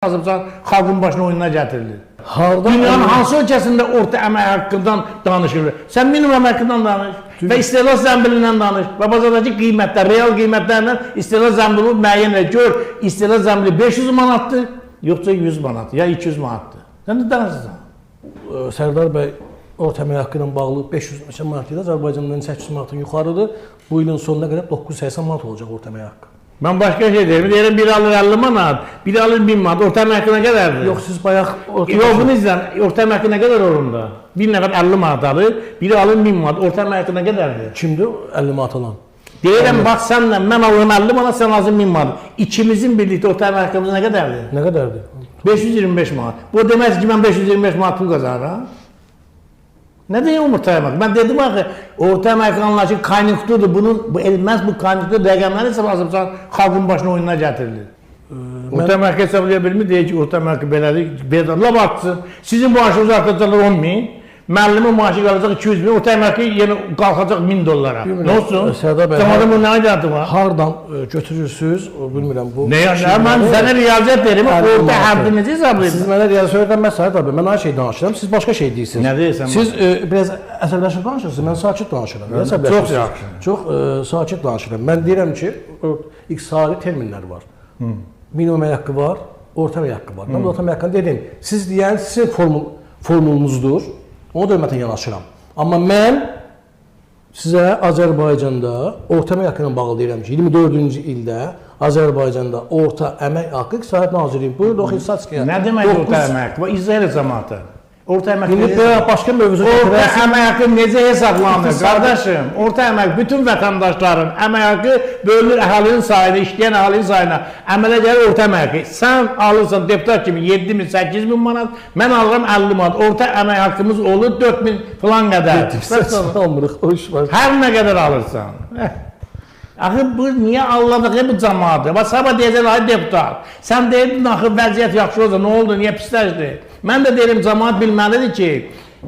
Azərbaycan xalqın başına oyununa gətirilir. Hardan Dünyanın hansı ölkəsində orta əmək haqqından danışılır? Sən minimum əmək haqqından danış və istehlak zənbilindən danış və bazardakı qiymətlər, real qiymətlərlə istehlak zənbili müəyyən elə. Gör, istehlak zənbili 500 manatdır, yoxsa 100 manat, ya 200 manatdır. Sən nə danışırsan? Sərdar bəy orta əmək haqqı ilə bağlı 500 neçə manat deyir, Azərbaycandan 800 manatdan yuxarıdır. Bu ilin sonuna qədər 980 manat olacaq orta əmək haqqı. Mən başqa şey deyirəm. Deyirəm biri alır 50 manat, biri alır 1000 manat. Orta əmək haqqı nə qədərdir? Yox, siz bayaq orta Yox, bunu izlən. Orta əmək haqqı nə qədər olur onda? Bir nəfər 50 manat alır, biri alır 1000 manat. Orta əmək haqqı nə qədərdir? Kimdir 50 manat alan? Deyirəm bax sənlə mən alıram 50 manat, sən alırsan 1000 manat. İkimizin birlikdə orta əmək haqqımız nə qədərdir? Nə qədərdir? 525 manat. Bu demək ki, mən 525 manat pul qazanıram. Nə deyim orta əmək? Mən dedim axı, orta əmək anlayışı konjunkturdur. Bunun bu məhz bu konjunktur rəqəmləri isə Azərbaycan xalqın başına oyununa gətirilir. Orta əmək haqqı hesablaya bilmir, deyir ki, orta əmək haqqı belədir, belədir. Lap artsın. Sizin maaşınızı artacaqlar 10 min, müəllimin maaşı qalacaq 200 min, orta əmək haqqı yenə qalxacaq 1000 dollara. Nə olsun? Sərdar bəy, Camaatın bunun nə aidiyyatı var? Hardan götürürsüz? Bilmirəm bu. Nə yəni? Mən sənə riyaziyyat deyirəm, Əlli orta manatı. həddi necə Siz hesablayırsınız? mənə riyaziyyat öyrənməz Sərdar bəy. Mən ayrı şey danışıram, siz başqa şey deyirsiniz. Nə deyirsən? Siz biraz əsəbləşib danışırsınız, mən sakit danışıram. Niyə əsəbləşirsiniz? Çox yaxşı. Çox sakit danışıram. Mən deyirəm ki, iqtisadi terminlər var. Minimum əmək haqqı var, orta əmək haqqı var. Mən bu orta əmək haqqını dedim. Siz deyən sizin formulunuzdur. Ona da hörmətlə yanaşıram. Amma mən sizə Azərbaycanda orta əmək haqqı ilə bağlı deyirəm ki, 24-cü ildə Azərbaycanda orta əmək haqqı İqtisadiyyat Nazirliyi buyurdu oxuyun statistikayə. Nə demək orta əmək haqqı? Bax, izah elə camaata. Orta əmək İndi necə belə başqa mövzu Orta gətirərsiz. əmək haqqı necə hesablanır qardaşım? Orta əmək bütün vətəndaşların əmək haqqı bölünür əhalinin sayına, işləyən əhalinin sayına. Əmələ gəlir orta əmək haqqı. Sən alırsan deputat kimi 7000, 8000 manat, mən alıram 50 manat. Orta əmək haqqımız olur 4000 filan qədər. Almırıq, o iş var. Hər nə qədər alırsan. Axı bu niyə alladıq bu camaatı? Bax sabah deyəcəklər ay deputat. Sən deyirdin axı vəziyyət yaxşı olacaq. Nə oldu? Niyə pisləşdi? Mən də deyirəm camaat bilməlidir ki,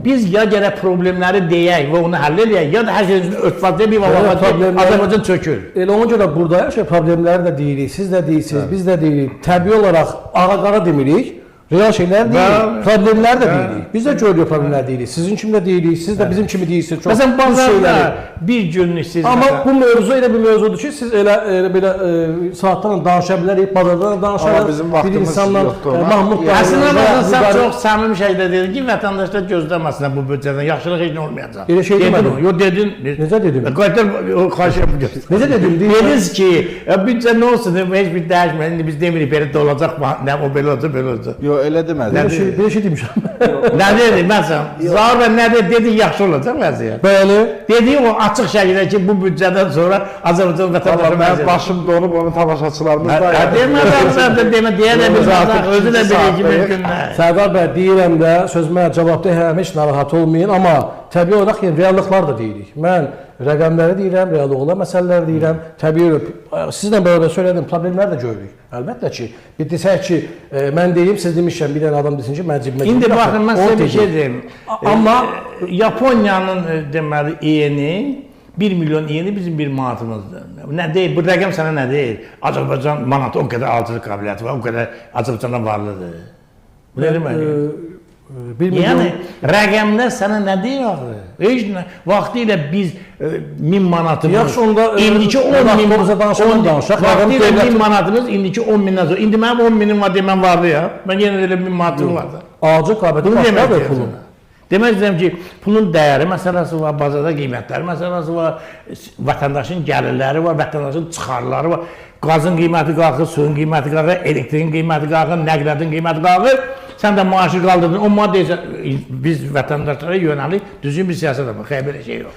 biz ya gərək problemləri deyək və onu həll eləyək, ya da hər şeyin üstünə örtbasdır bir vaxt problemləri- Azərbaycan çökür. Elə ona görə burada hər şey problemləri də deyirik, siz də deyirsiniz, biz də deyirik. Təbii olaraq ağa-qara demirik. Real şeylər deyirik, Bəli. problemlər də deyirik. Biz də görürük problemlər deyirik. Sizin kimi də deyirik, siz də bizim kimi deyirsiniz. Çox Məsələn düz bazarda şeyləri. bir günlük siz Amma məsələn- bu mövzu elə bir mövzudur ki, siz elə belə saatlarla danışa bilərik, bazarda da danışarıq. Amma bizim vaxtımız bir insanla, yoxdur ona. Mahmud da- Əslində baxın, sən Mübarək- çox səmimi şəkildə dedin ki, vətəndaşlar gözləməsinlər bu büdcədən, yaxşılıq heç nə olmayacaq. Elə şey Dedin demədim. o, Yox dedin. Necə dedim? Qaytar o xahiş edirəm. Necə dedim? Deyirəm- Dediniz ki, büdcə nə olsun, heç bir dəyişmir. İndi biz demirik belə də olacaq, nə o belə olacaq, belə olacaq. Yox, elə demədim. Belə şey, belə şey demişəm. Nə dedi məsələn? Zaur bəy nə dedi? Dedi yaxşı olacaq vəziyyət. Bəli. Dediyi o açıq şəkildə ki, bu büdcədən sonra Azərbaycan Valla vətəndaşı mənim vəziyyəti. başım donub, onu tamaşaçılarımız da Hə, demədən sən də demə, deyə də bilməz, Artıq özü də ikinci bilir ki, saatdayıq. mümkün deyil. Sərdar bəy, deyirəm də, sözümə cavabda həm heç narahat olmayın, amma təbii olaraq yəni, reallıqlar da deyirik. Mən rəqəmləri deyirəm, reallıq olan məsələləri deyirəm. Təbii olaraq sizlə bərabər söylədim, problemlər də görürük. Əlbəttə ki, bir desək ki, mən deyim, siz demişəm, bir dənə adam desin ki, mən cibimə İndi girib, baxın, mən onu sizə bir şey dedim. deyim. Amma Yaponiyanın deməli yeni 1 milyon yeni bizim bir manatımızdır. Nə deyir? Bu rəqəm sənə nə deyir? Azərbaycan manatı o qədər alıcılıq qabiliyyəti var, o qədər Azərbaycandan varlıdır. Bu nə deməkdir? 1 milyon Yəni rəqəmlər sənə nə deyir axı? Heç nə. Vaxtilə biz 1000 manatımız. Yaxşı, onda, indiki 10 min vaxtımıza danışalım, danışaq. Rəqəm Vaxtilə dövlət- 1000 manatımız indiki 10 mindən sonra. İndi mənim 10 minim var deyə mən varlıyam. Mən yenə də elə 1000 manatım var da. alıcı qabiliyyəti Bunu demək başqadır istəyirəm pulun. sənə. Demək istəyirəm ki, pulun dəyəri məsələsi var, bazarda qiymətlər məsələsi var, vətəndaşın gəlirləri var, vətəndaşın çıxarları var. Qazın qiyməti qalxır, suyun qiyməti qalxır, elektriyin qiyməti qalxır, nəqliyyatın qiyməti qalxır. Sən də maaşı qaldırdın, 10 manat deyirsən, biz vətəndaşlara yönəlik düzgün bir siyasət yapaq. Xeyr, belə şey yox.